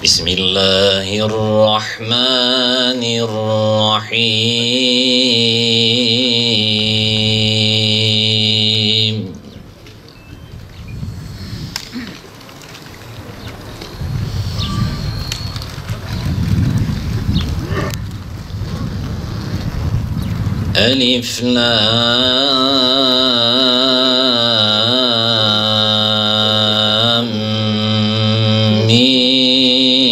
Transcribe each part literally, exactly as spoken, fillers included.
بسم الله الرحمن الرحيم. ألف لام ميم.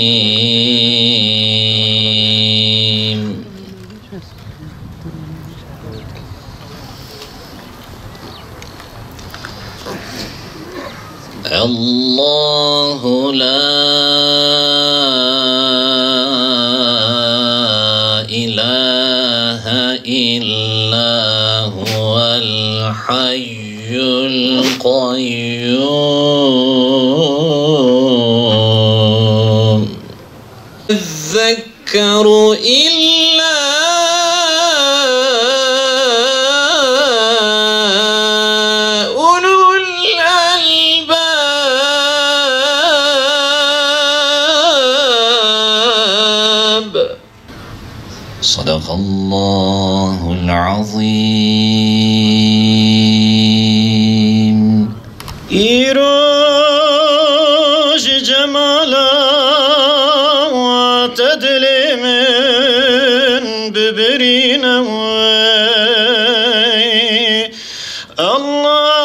الله لا إله إلا هو الحي القيوم. يذكر إلا أولو الألباب. صدق الله العظيم. Îroj cemala te dilê min bibirîne wey. Allah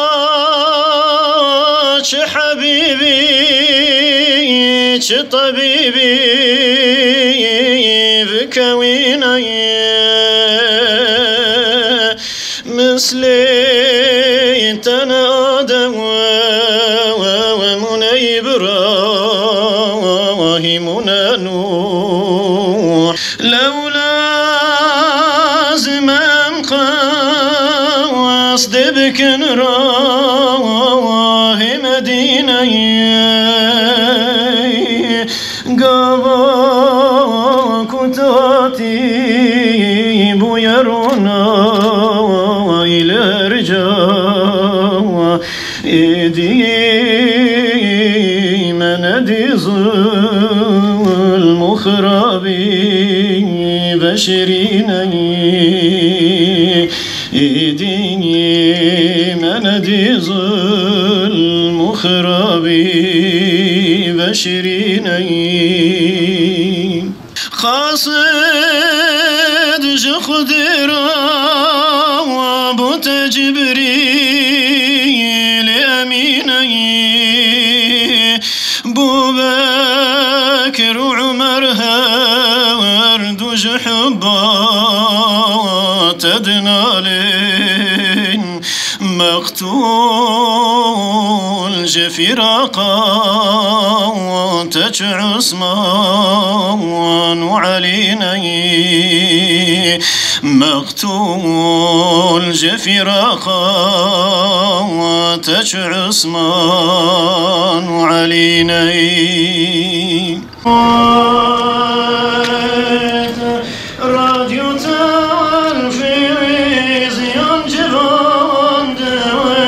çi hebîbî, çi tebîbî bikewîne ye. Mislê te ne Adem we, we, we mûne Îbrahîm, mûne Nûh. Lewla zimem qewes dibikin rahê Medîneyê. Gava ku tu hatî bûye ronayî li her ca. Êdî me nedî zulm û xirabî veşirîneyî. Êdî me nedî zulm û xirabî veşirîneyî. Qasid ji Xwedê re bû te Cibrîlê Emîneyî. Bû Bekir û Umer her du ji hubba te dinalên. Meqtûl ji fîraqa te çi Usman û Elî neyî. Meqtûl ji fîraqa te çi Usman û Elî neyî. Radyo telfîzyon civan de wê.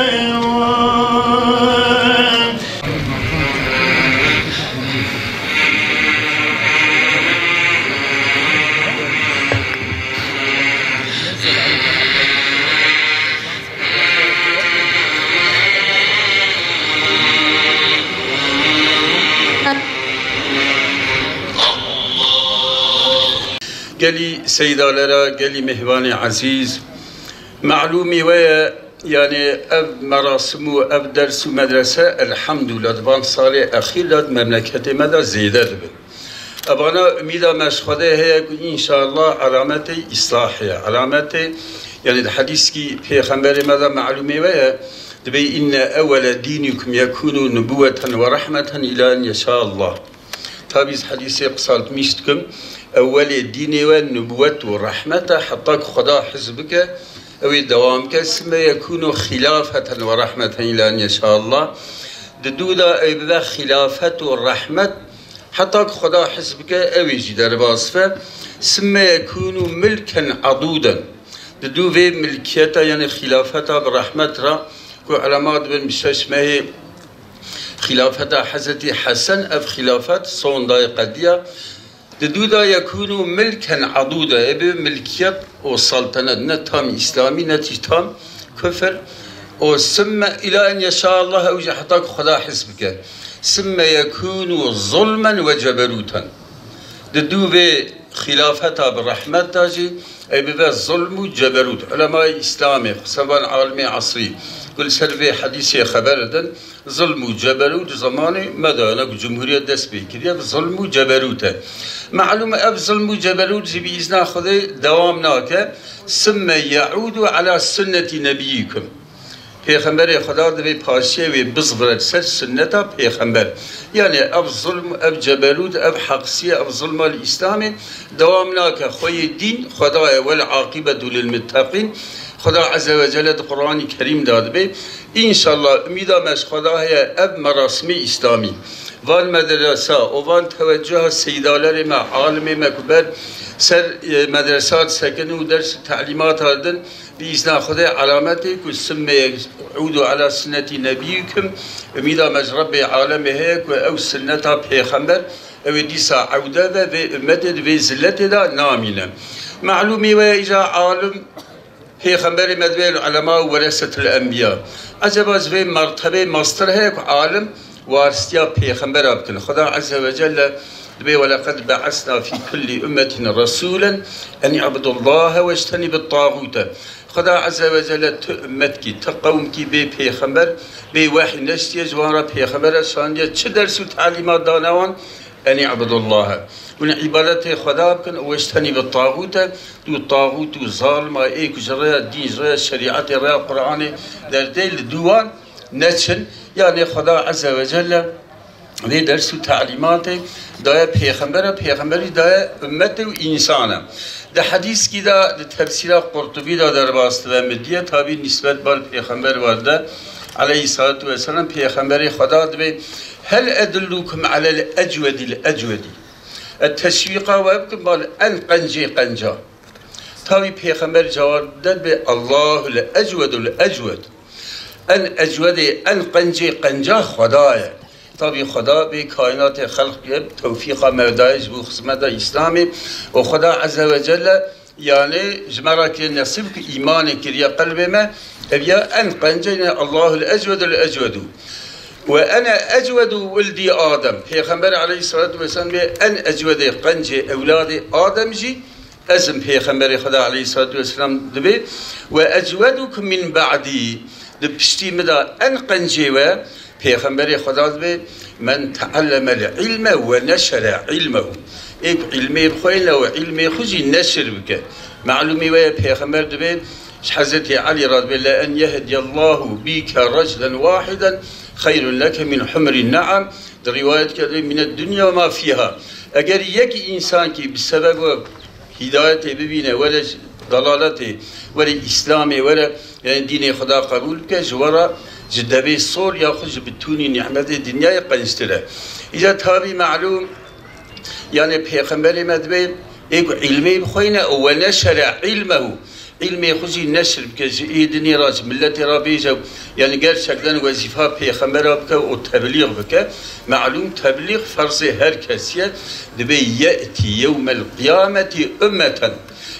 Gelî Seyda Lera, gelî mêhvanê ezîz, melûmî we ye, yanî ev merasim û ev ders û medrese, elhamdulillah, di van salê exîr de di memleketê me de zêde dibin. Evana umîda me ji Xwedê heye ku înşallah elametê îslahê ye. Elametê, yanî di hedîskî pêxemberê me de melûmê we ye, dibê, "Inne ewwele dînikum yekûnu nubuweten ve rahmeten ila en yeşa Allah." Tabî ez hedîsê qisaltmîş dikim. Ewwelê dînê we nubuwet û rehmet e, heta ku Xweda hez bike, ew ê dewam bike. Sime yekûnu xilafeten ve rahmeten ila en yeşa Allah. Di dû de ew bibe xilafet û rehmet, heta ku Xweda hez bike, ew ê jî derbas be. Simme yekûnû milken adûden. Di dû vê milkiyeta, yanî xîlafeta bi rehmet re, ku elema dibin bi şeş mehê xîlafeta Hezretî Hesen, ev xîlafet sondayê qediya. Di dû de yekûnû milken adûde, ê bi milkiyet û saltenet, ne tam îslamî, ne jî tam kufir. Û simme îla en yeşa Allah, ew jî heta ku Xweda hez bike. Simme yekûnû zulmen ve ceberûten. Di dû vê xîlafeta bi rehmet de jî ê bibe zulm û ceberût. Ulemayê Îslamê, xusûsan alimê esrî, ku li ser vê hedîsê xeber didin, zulm û ceberût zemanê me de ne ku cumhuriyet dest pê kiriye, bi zulm û ceberût e. Malûm e, ev zulm û ceberût jî bi îzna Xwedê dewam nake. Simme yeûdû ela sunnetî nebiyyikum. Pêxemberê Xweda divê paşiyê wê bizvire li ser sunneta pêxember. Yanî ev zulm, ev ceberût, ev heqsiye, ev zulma li Îslamê dewam nake. Xweyê dîn Xweda ye, wel aqibetu lil muttaqîn. Xweda Azze ve Celle di Qur'anî Kerîm de dibê. Înşallah umîda me ji Xweda heye ev merasimê Îslamî, van medresa û van tewecuha seydalerê me, alimê me ku ber ser, e, medresa disekin û ders û telîmata didin, bi îzna Xwedê alametê ku simme yeûdû ela sunnetî nebiyyikum, umîda me ji Rebbê alemê heye ku ew sunneta pêxember, ew ê dîsa ewde ve vê ummetê di vê ziletê de namîne. Malûmî we îca alim, Pêxemberê me dibê, "El-ulema weresetul enbiya." Eceba ji vê mertebê mestir heye ku alim waristiya pêxembera bikin? Xweda Azze ve Celle dibê, "Ve leqed be'esna fî kullî ummetin resûlen en i'budullahe wectenîbit tağûte." Xweda Azze ve Celle tu ummetkî, tu qewmkî bê pêxember, bê wehî neştiye, ji wan re pêxembera şandiye, çi ders û telîmat dane wan? En i'budullahe. Hûn îbadetê Xweda bikin û weştenîbit tağûte, dû tağût û zalima ê ku ji rêya dîn, ji rêya şerîetê, rêya Qur'anê derdê, li dû wan neçin. Yanê Xweda Azze ve Celle vê ders û telîmatê daye pêxembera, pêxemberî daye ummetê û însana. Di hedîskî de, di tefsîra Qurtubî de derbas dibe, min diye, tabî nîsbet bal pêxember werde, aleyhissalatu vesselam, pêxemberê Xweda dibê, "Hel edullukum alel ecwedil ecwedi." Ez teşwîqa we bikim, bal en qencê qenca. Tabî pêxember cewab dide dibê, "Allahul ecwedul ecwed." En ecwedê, en qencê qenca Xweda ye. Tabî Xweda bê kaînatê xelq kiriye, tewfîqa me daye ji bo xizmeta Îslamê û Xweda Azze ve Celle, yanê ji me re kiriye nesîb ku îmanê kiriye qelbê me, ev ya en qencê ne Allahul ecwedul ecwedu. Ve ene ecwedu wildî Adem. Pêxember aleyhissalatu vesselam bê en ecwedê qencê ewladê Adem jî Ez im, Pêxemberê Xweda aleyhissalatu vesselam dibê, "Ve ecwedukum min ba'dî." Di piştî min de en qencê we, Pêxemberê Xweda dibê, "Men teallemel ilme ve neşere ilmehu." Ê ku ilmê bixweyne û ilmê xwe jî neşir bike. Malûmî we ye, Pêxember dibê, ji Hezretî Elî re dibê, "Le en yehdiyallahu bike reculen wahiden xeyrun leke min humrin ne'am." Di rîwayet ke dibê, "Min ed-dunya ve ma fîha." Eger yekî însankî bi sebeb we hîdayetê bibîne, were ji dalaletê, were Îslamê, were, yanî dînê Xweda qebûl bike, ji we re ji devê sor ya xwe ji bitûnî nîmetê dinyayê qenctir e. Îca tabî melûm, yanî Pêxemberê me dibê, ê ku îlmê bixweyne û we neşere îlmehu, îlmê xwe jî neşir bike, ji ê dinê re, ji miletê re bêje, yanî gerçekten wezîfa pêxembera bike û teblîx bike. Melûm teblîx ferzê her kesî ye. Dibê ye'tî yewmel qiyametî ummeten.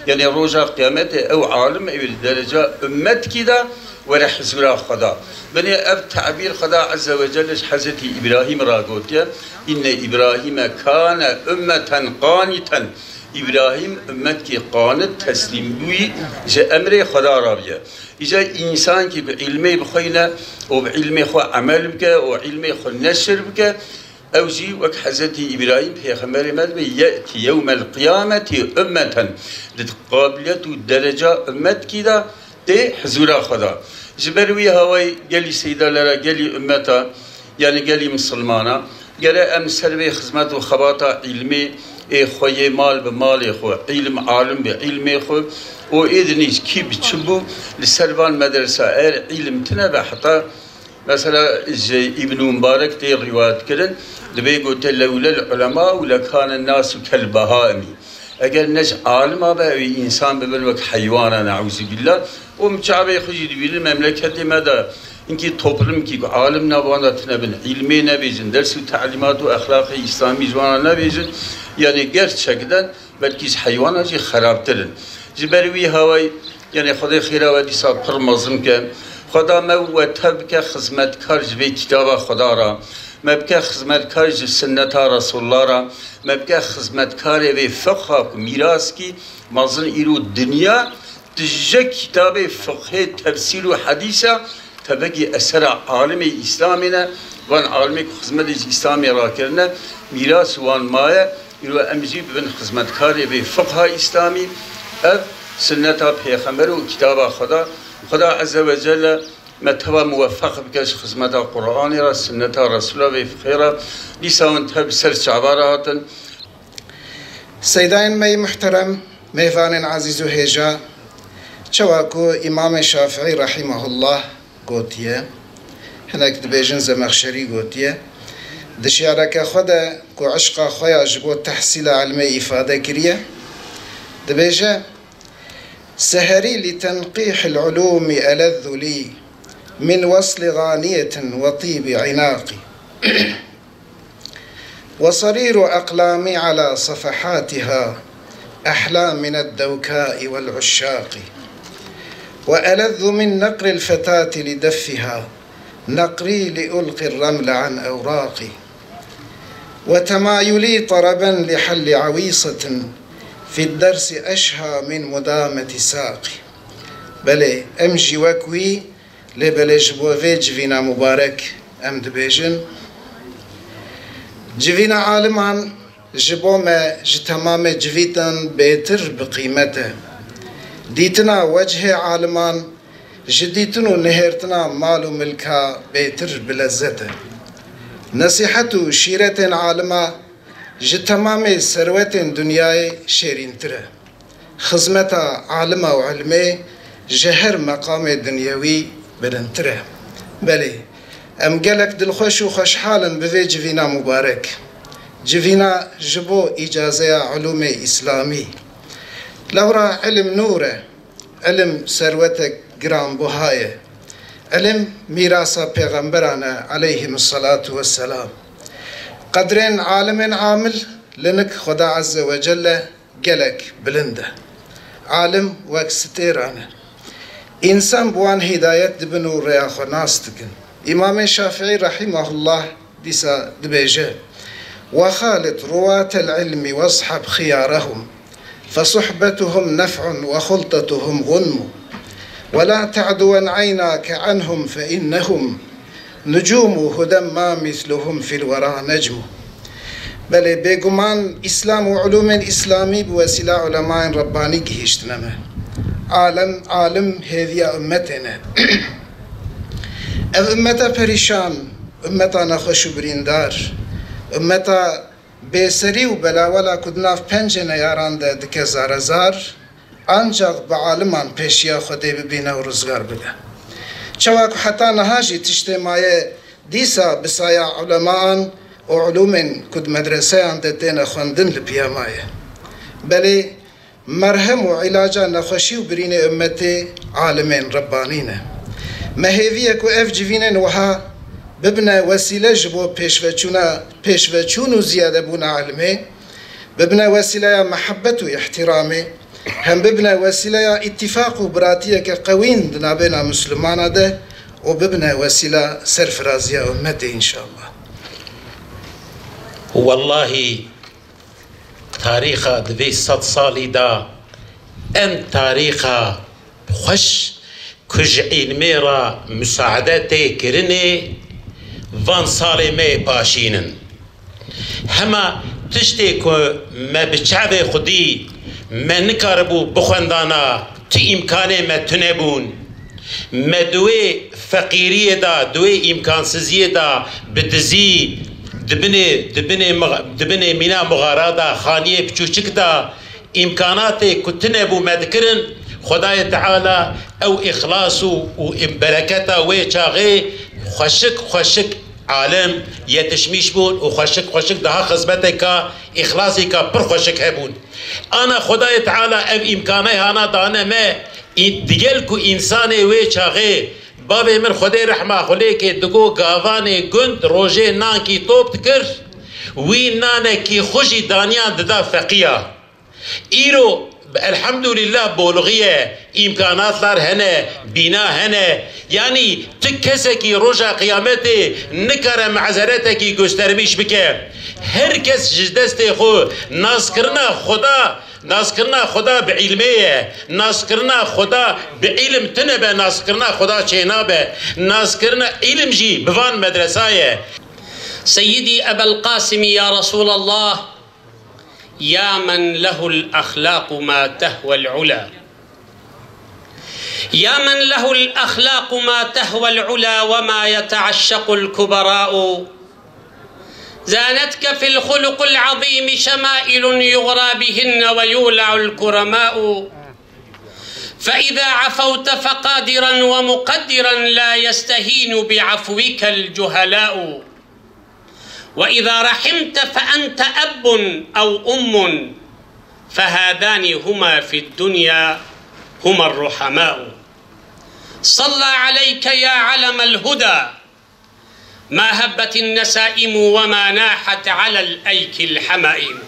Yanî roja qiyametê ew alim, ew li dereca ummetkî de were hizûra Xweda. Binê ev tebîr Xweda Azze ve Celle ji Hezretî Îbrahîm re gotiye, "Inne Îbrahîme kane ummeten qanîten." Îbrahîm ummetkî qanit, teslîmbûyî ji emrê Xweda re bûye. Îca însankî bi îlmê bixweyne û bi îlmê xwe emel bike û îlmê xwe neşir bike, ew jî wek Hezretî Îbrahîm pêxemberê me dibe, "Ye'tî yewmel qiyametî ummeten." Di qabiliyet û dereca ummetkî de tê hizûra Xweda. Ji ber wî hawayî gelî seydalera, gelî ummeta, yanî gelî misilmana, gere em ser vê xizmet û xebata îlmê ê xwe yê mal bi malê xwe, îlim alim bi îlmê xwe û ê dinî kî bi çi bû, li ser van medresa, eger îlim tine be, heta mesela ji Îbnû Mubarek tê rîwayet kirin, dibê gote, "Lewlel ulema û lekane nasu kel behaimî." Eger ne ji alima be, ew ê însan bibin wek heywana, neûzubîllah. Û min çavê xwe jî dibînin memleketê me de, hinkî toplumkî ku alim nav wan de tune bin, îlmê nebêjin, ders û telîmat û exlaqê îslamî ji wan re nebêjin, yanî gerçekten belkî ji heywana jî xerabtir in. Ji ber wî hawayî, yanî Xwedê xêra we dîsa pir mezin ke. Xweda me û we tev bike xizmetkar ji vê kitaba Xweda re. Me bike xizmetkar ji sinneta Resûlullah re. Me bike xizmetkarê vê fiqha ku mîraskî mezin îro dinya tije kitabê fiqhê, tefsîr û hedîsa tevekî esera alimê Îslamê ne. Van alimê ku xizmetê ji Îslamê rakirine, mîras wan maye. Îro em jî bibin xizmetkarê vê fiqha Îslamî. Ev sinneta Pêxember û kitaba Xweda. Xweda Ezze ve Celle me teva muweffeq bike ji xizmeta Qur'anê re, sinneta Resûla vê fiqhê re. Dîsa hûn tev bi ser çava re hatin. Seydayên me yê muhterem, mêvanên ezîz û hêja, çawa ku Îmamê Şafîî rahimehullah gotiye, hinek dibêjin Zemexşerî gotiye, di şi'reke xwe de ku eşqa xwe ya ji bo tehsîla ilmê îfade kiriye, dibêje: "Seherî li tenqîhil ulûmî elezzu lî min weslî ganiyetin we tîbî inaqî." وصرير أقلامي على صفحاتها أحلى من الدوكاء والعشاق، وألذ من نقر الفتاة لدفها نقري لألقي الرمل عن أوراقي، وتمايلي طربا لحل عويصة في الدرس أشهى من مدامة ساقي. Belê, em jî wek wî Lê belê ji bo vê civîna mubarek em dibêjin, civîna aliman ji bo me ji temamê civîtan bêtir bi qîmet e. Dîtina wechê aliman ji dîtin û nihêrtina mal û milka bêtir bi lezzet e. Nesîhet û şîretên alima ji temamê serwetên dinyayê şêrîntir e. Xizmeta alima û ilmê ji her meqamê dinyewî bilindtir e. Belê, em gelek dilxweş û xweşhal in bi vê civîna mubarek. Civîna ji bo îcazeya ulûmê îslamî. Lewra ilim nûr e, ilim serwetek giranbuha ye. Ilim mîrasa pêxemberan e, eleyhimus salatu vesselam. Qedrên alimên amil li nik Xweda Azze ve Celle gelek bilind e. Alim wek stêran e. Însan bi wan hîdayet dibin û rêya xwe nas dikin. Îmamê Şafîî rahimahullah dîsa dibêje: "Wexalit ruwatel ilmi wesheb xiyarehum, fesuhbetuhum nef'un we xultetuhum gunmu. Ve la te'duwen eynake anhum fe innehum nucumu huden ma misluhum fil wera necmu." Belê, bêguman Îslam û ulûmên Îslamî bi wesîla ulemayên Rebbanî gihîştine me. Alem, alim hêviya ummetê ne. Ev ummeta perîşan, ummeta nexweş û birîndar, ummeta bêserî û belawela ku di nav pencê neyaran de dike zarezar, ancax bi aliman pêşiya Xwedê bibîne û rizgar bibe. Çawa ku heta niha jî tiştê maye dîsa bi saya ulemaan û ulûmên ku di medreseyan de têne xwendin li piya maye. Belê, merhem û îlaca nexweşî û birînê ummetê alimên Rebbanî ne. Me hêvî ye ku ev civînên wiha bibine wesîle ji bo pêşveçûna, pêşveçûn û ziyadebûna ilmê, bibine wesîleya mehebet û îhtîramê, hem bibine wesîleya îtîfaq û biratiyeke qewîn di navbêna Mislimana de û bibine wesîla serfiraziya ummetê înşallah. Wellahî, tarîxa di vê sed salî de en tarîxa xweş ku ji îlmê re musaade tê kirinê, van salê me yê paşîn in. Hema tiştê ku me bi çavê xwe dî, me nikaribû bixwendana, tu îmkanê me tune bûn. Me di wê feqîriyê de, di wê îmkansiziyê de bi dizî, di binê, di binê mix-, di binê mîna mixara de, xaniyê piçûçik de, îmkanatê ku tune bû me dikirin, Xwedayê Teala ew îxlas û, û bereketa wê çaxê xweşik xweşik Alim yetişmiş bûn û xweşik xweşik daha xizmeteka îxlasîka pir xweşik hebûn. Ana Xwedayê Teala ev îmkaney hana dane me, î-, digel ku însanê wê çaxê, bavê min Xwedê rehma xwe lê ke digo gavanê gund rojê nankî top dikir, wî nanekî xwe jî daniyan dida feqîya. Îro, elhamdulillah, bolixî ye, îmkanatlar hene, bîna hene. Yanî tu kesekî roja qiyametê nikare mezeretekî göstermiş bike. Her kes ji destê xwe naskirina Xweda, naskirina Xweda bi îlmê ye. Naskirina Xweda bi îlim tune be, naskirina Xweda çênabe. Naskirina îlim jî bi van medresa ye. سيدي أبا القاسم يا رسول الله، يا من له الأخلاق ما تهوى العلا، يا من له الأخلاق ما تهوى العلا وما يتعشق الكبراء. زانتك في الخلق العظيم شمائل يغرى بهن ويولع الكرماء. فإذا عفوت فقادرا ومقدرا لا يستهين بعفوك الجهلاء. وإذا رحمت فأنت أب أو أم، فهذان هما في الدنيا هما الرحماء. صلى عليك يا علم الهدى ما هبت النسائم وما ناحت على الأيك الحمائم.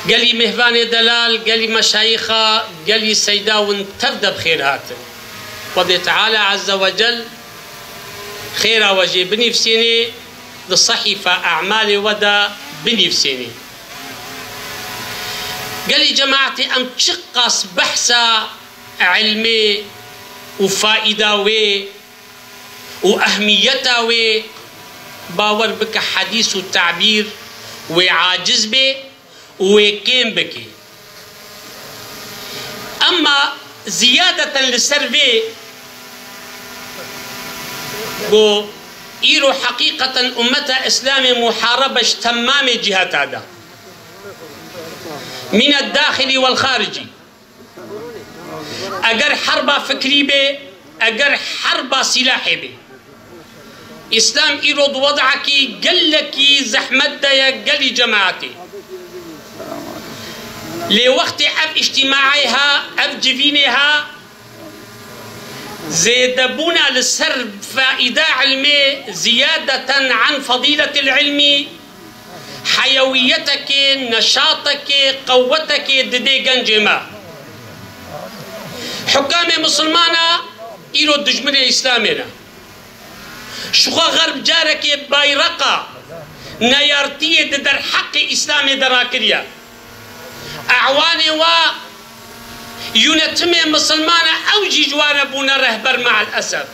Gelî mêvanê delal, gelî meşayîxa, gelî seyda win tev de bi xêr hatin. Xwedê Teala Azze ve Cel xêra we jê binîvsênê, di sehîfa e'malê we de binîvsênê. Gelî cemaetê em çiqas behsa ilmê û faîda wê û ehmiyeta wê, bawer bike hedîs û tabîr wê aciz bê û wê kêm bike. Emma ziyadeten li ser vê ku îro heqîqeten ummeta Îslamê muharebe ji temamê ciheta de. Min el-daxilî wel-xaricî. Eger herba fikrî bê, eger herba sîlahê bê. Îslam îro di wedakî gelekî zehmet de ye gelî cemaetê. Lê wextê ev îctîmaê ha, ev civînê ha, zêdebûna li ser faîda ilmê ziyadeten an fedîletil ilmî, heyewiyetekê, neşatekê, qewetekê didê gencê me. Hukamê misilmana îro dijminê Îslamê ne. Ji xwe xerb carekê bayreqa neyartiyê di derheqê Îslamê de rakiriye. Ewanê wa yûnetimê misilman e, ew jî ji wan re bûne rehber, me'el esef.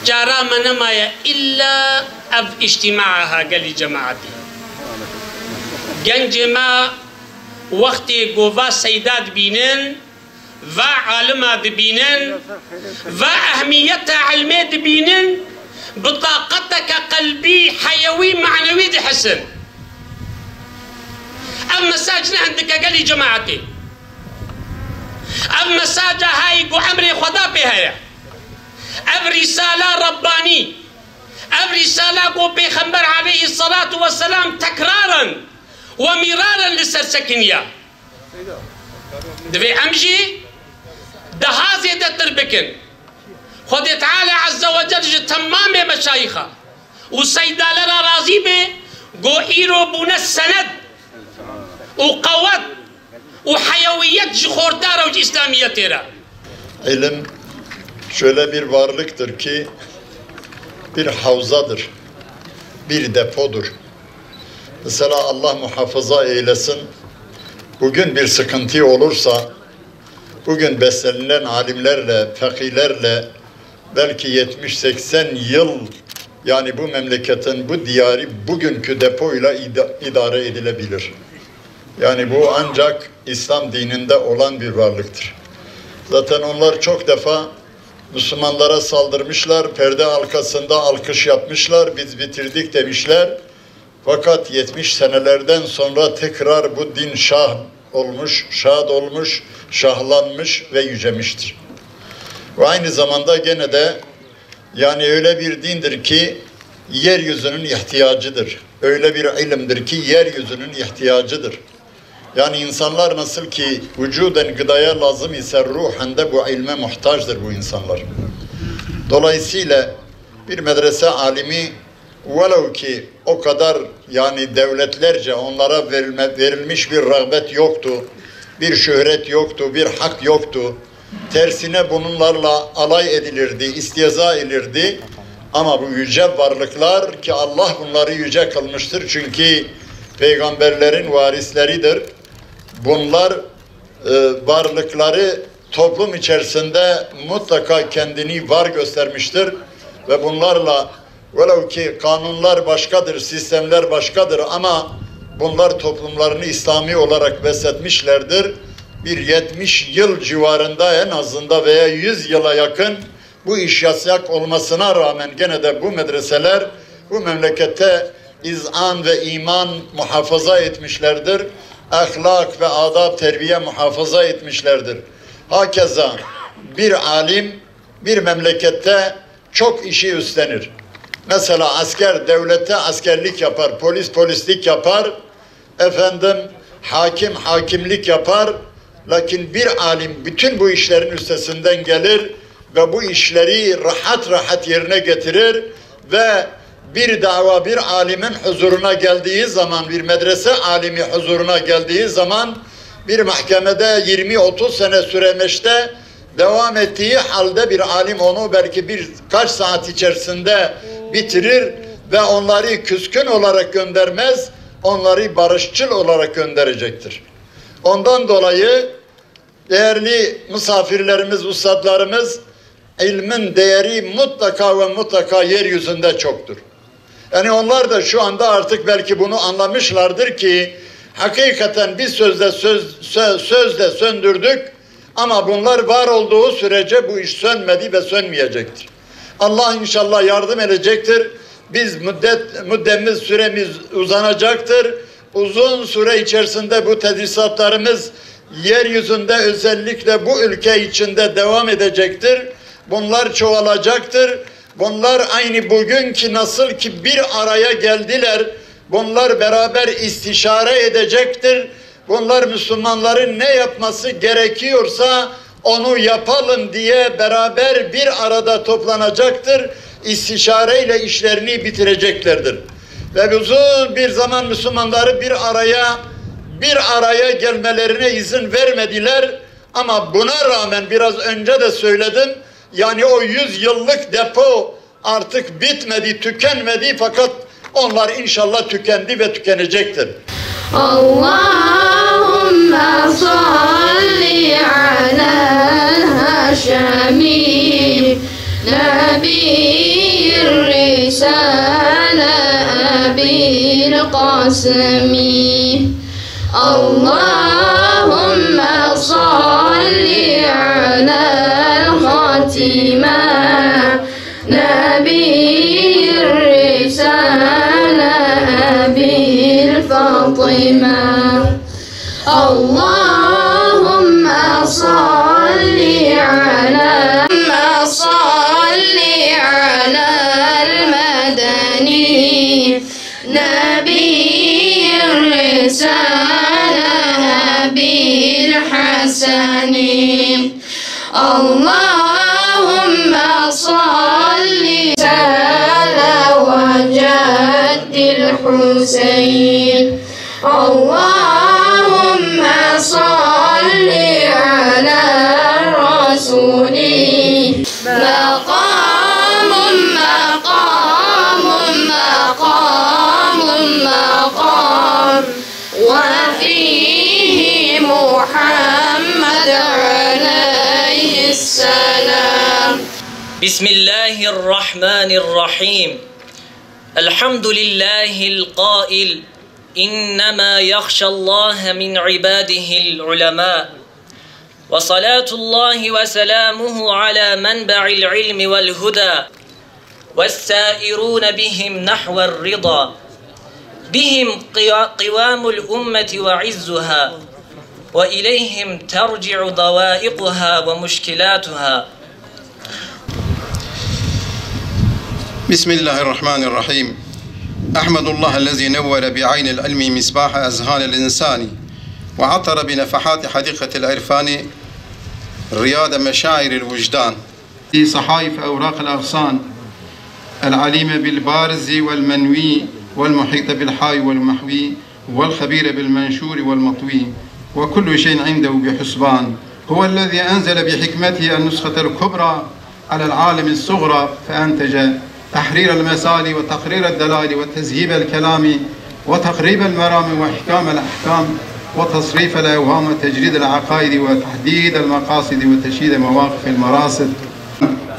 Cara me nemaye îlla ev îctîmaa ha gelî cemaetî. Gencê me wextê ku va seyda dibînin, va alima dibînin, va ehmiyeta ilmê dibînin, bi taqeteke qelbî, heyewî, manewî dihisin. Ev mesaj ne hindike gelî cemaetê. Ev mesaja hayî ku emrê Xweda pê heye. Ev rîsala Rebbanî, ev rîsala ku Pêxember aleyhisselatu vesselam tekraren ve mîraren li ser sekiniya. Divê em jî daha zêdetir bikin. Xwedê Teala Azze ve Cel ji temamê meşayîxa û seydale re razî be, ku îro bûne sened û qewet û heyewiyet ji xortdar û ji Îslamiyetê re. İlim şöyle bir varlıktır ki bir havzadır, bir depodur. Mesela Allah muhafaza eylesin, bugün bir sıkıntı olursa, bugün beslenilen alimlerle, fakirlerle, belki yetmiş seksen yıl, yani bu memleketin, bu diyarı bugünkü depoyla ida-, idare edilebilir. Yani bu ancak İslam dininde olan bir varlıktır. Zaten onlar çok defa Müslümanlara saldırmışlar, perde arkasında alkış yapmışlar, "Biz bitirdik." demişler. Fakat yetmiş senelerden sonra tekrar bu din şah olmuş, şad olmuş, şahlanmış ve yücemiştir. Ve aynı zamanda gene de Yani öyle bir dindir ki yeryüzünün ihtiyacıdır. Öyle bir ilimdir ki yeryüzünün ihtiyacıdır. Yani insanlar nasıl ki vücuden gıdaya lazım ise ruhen de bu ilme muhtaçtır bu insanlar. Dolayısıyla bir medrese alimi velev ki o kadar yani devletlerce onlara verilme, verilmiş bir rağbet yoktu, bir şöhret yoktu, bir hak yoktu. Tersine bunlarla alay edilirdi, istihza edilirdi. Ama bu yüce varlıklar ki Allah bunları yüce kılmıştır. Çünkü peygamberlerin varisleridir. Bunlar, e, varlıkları toplum içerisinde mutlaka kendini var göstermiştir. Ve bunlarla velev ki kanunlar başkadır, sistemler başkadır ama bunlar toplumlarını İslami olarak besletmişlerdir. Bir yetmiş yıl civarında en azında veya yüz yıla yakın bu iş yasak olmasına rağmen gene de bu medreseler bu memlekette izan ve iman muhafaza etmişlerdir. Ahlak ve adab, terbiye muhafaza etmişlerdir. Hakeza bir alim bir memlekette çok işi üstlenir. Mesela asker devlette askerlik yapar, polis polislik yapar, efendim, hakim hakimlik yapar. Lakin bir alim bütün bu işlerin üstesinden gelir ve bu işleri rahat rahat yerine getirir ve bir dava bir alimin huzuruna geldiği zaman, bir medrese alimi huzuruna geldiği zaman bir mahkemede yirmi otuz sene süremeçte devam ettiği halde bir alim onu belki birkaç saat içerisinde bitirir ve onları küskün olarak göndermez, onları barışçıl olarak gönderecektir. Ondan dolayı değerli misafirlerimiz, üstadlarımız, ilmin değeri mutlaka ve mutlaka yeryüzünde çoktur. Yani onlar da şu anda artık belki bunu anlamışlardır ki hakikaten biz sözde söz, sö- sözde söndürdük ama bunlar var olduğu sürece bu iş sönmedi ve sönmeyecektir. Allah inşallah yardım edecektir. Biz müddet, müddemiz, süremiz uzanacaktır. Uzun süre içerisinde bu tedrisatlarımız yeryüzünde, özellikle bu ülke içinde devam edecektir. Bunlar çoğalacaktır. Bunlar aynı bugünkü nasıl ki bir araya geldiler, bunlar beraber istişare edecektir. Bunlar Müslümanların ne yapması gerekiyorsa onu yapalım diye beraber bir arada toplanacaktır. İstişareyle işlerini bitireceklerdir. Ve uzun bir zaman Müslümanları bir araya, bir araya gelmelerine izin vermediler. Ama buna rağmen biraz önce de söyledim. Yani o yüz yıllık depo artık bitmedi, tükenmedi fakat onlar inşallah tükendi ve tükenecektir. اللهم صل على الهاشمي نبي الرسالة أبي القاسم. اللهم صل على الخاتمة نبي الرسالة أبي الفاطمة. اللهم صل على، اللهم صل على المدني نبي الرسالة أبي الحسن. اللهم صل على وجد الحسين. اللهم صل على الرسول. مقام، مقام، مقام، مقام. وفيه محمد عليه السلام. بسم الله الرحمن الرحيم. الحمد لله القائل: إنما يخشى الله من عباده العلماء. وصلاة الله وسلامه على منبع العلم والهدى والسائرون بهم نحو الرضا. بهم قوا- قوام الأمة وعزها، وإليهم ترجع ضوائقها ومشكلاتها. بسم الله الرحمن الرحيم. أحمد الله الذي نور بعين العلم مصباح أذهان الإنسان، وعطر بنفحات حديقة العرفان رياض مشاعر الوجدان. في صحائف أوراق الأغصان، العليم بالبارز والمنوي، والمحيط بالحاوي والمحوي، والخبير بالمنشور والمطوي، وكل شيء عنده بحسبان. هو الذي أنزل بحكمته النسخة الكبرى على العالم الصغرى، فأنتج تحرير المسائل وتقرير الدلائل وتذهيب الكلام وتقريب المرام وإحكام الأحكام وتصريف الأوهام وتجريد العقائد وتحديد المقاصد وتشييد مواقف المراصد.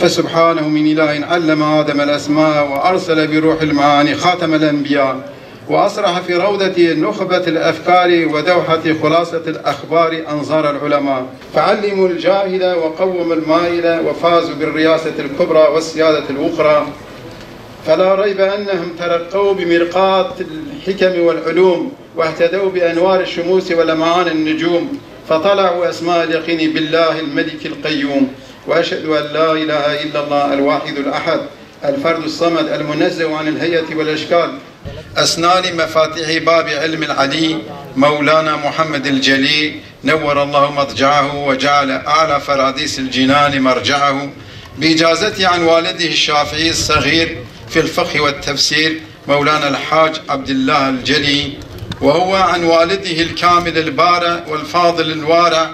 فسبحانه من إله علم آدم الأسماء وأرسل بروح المعاني خاتم الأنبياء، وأسرح في روضة نخبة الأفكار ودوحة خلاصة الأخبار أنظار العلماء، فعلموا الجاهل وقوموا المائل، وفازوا بالرياسة الكبرى والسيادة الوقرى. فلا ريب أنهم ترقوا بمرقاة الحكم والعلوم، واهتدوا بأنوار الشموس ولمعان النجوم، فطلعوا أسماء اليقين بالله الملك القيوم. وأشهد أن لا إله إلا الله الواحد الأحد الفرد الصمد المنزه عن الهيئة والأشكال. أسنان مفاتيح باب علم العلي مولانا محمد الجلي، نور الله مضجعه وجعل أعلى فراديس الجنان مرجعه، بإجازته عن والده الشافعي الصغير في الفقه والتفسير مولانا الحاج عبد الله الجلي، وهو عن والده الكامل البارع والفاضل الوارع،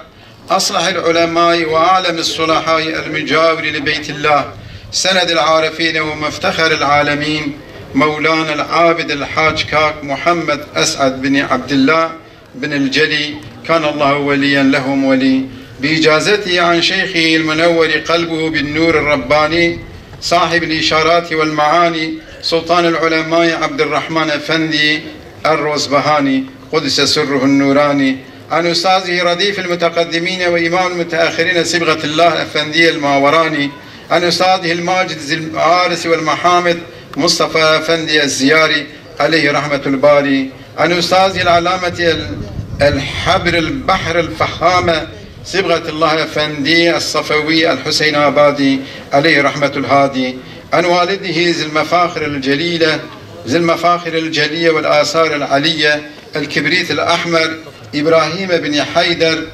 أصلح العلماء وأعلم الصلحاء المجاور لبيت الله، سند العارفين ومفتخر العالمين، مولانا العابد الحاج كاك محمد أسعد بن عبد الله بن الجلي، كان الله وليا لهم ولي، بإجازته عن شيخه المنور قلبه بالنور الرباني، صاحب الإشارات والمعاني، سلطان العلماء عبد الرحمن أفندي الروزبهاني، قدس سره النوراني، عن أستاذه رديف المتقدمين وإمام المتأخرين صبغة الله أفندي الماوراني، عن أستاذه الماجد ذي العارس والمحامد مصطفى أفندي الزياري، عليه رحمة الباري، عن أستاذه العلامة ال-، الحبر البحر الفهامة صبغة الله أفندي الصفوي الحسين آبادي، عليه رحمة الهادي، عن والده ذي المفاخر الجليلة، ذي المفاخر الجلية والآثار العلية، الكبريت الأحمر إبراهيم بن حيدر،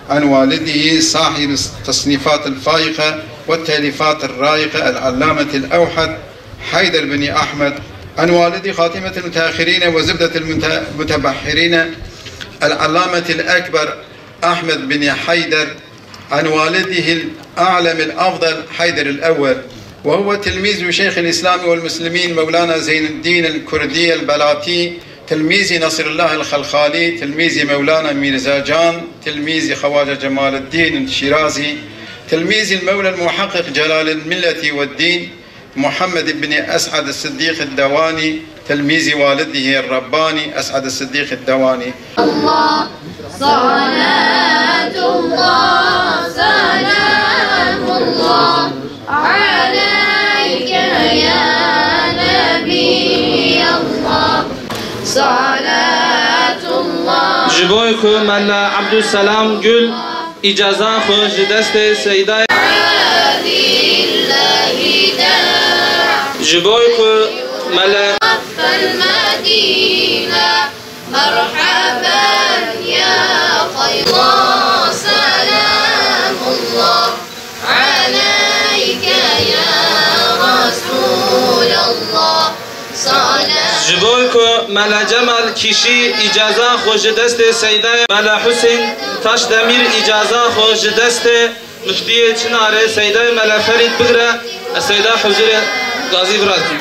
عن والده صاحب التصنيفات الفائقة والتأليفات الرائقة العلامة الأوحد حيدر بن أحمد، عن والده خاتمة المتأخرين وزبدة المت-، المتبحرين العلامة الأكبر أحمد بن حيدر، عن والده الأعلم الأفضل حيدر الأول، وهو تلميذ شيخ الإسلام والمسلمين مولانا زين الدين الكردي البلاتي، تلميذ نصر الله الخلخالي، تلميذ مولانا ميرزا جان، تلميذ خواجة جمال الدين الشيرازي، تلميذ المولى المحقق جلال الملة والدين، محمد بن أسعد الصديق الدواني، تلميذ والده الرباني أسعد الصديق الدواني. الله، صلاة الله، سلام الله عليك يا نبي الله، صلاة الله. Ji bo ku Mela Ebdulselam Gul îcaza xwe ji destê Seydayê. Ji bo ku Mele. المدينة، مرحبا يا خير، سلام الله عليك يا رسول الله. Ji bo ku Mela Cemal Kîşî îcaza xwe ji destê Seydayê, Mela Husên Taşdemîr îcaza xwe ji destê Muftiyê Çinarê Seydayê Mela Ferîd bigire, ez Seyda huzurê gazî viratim.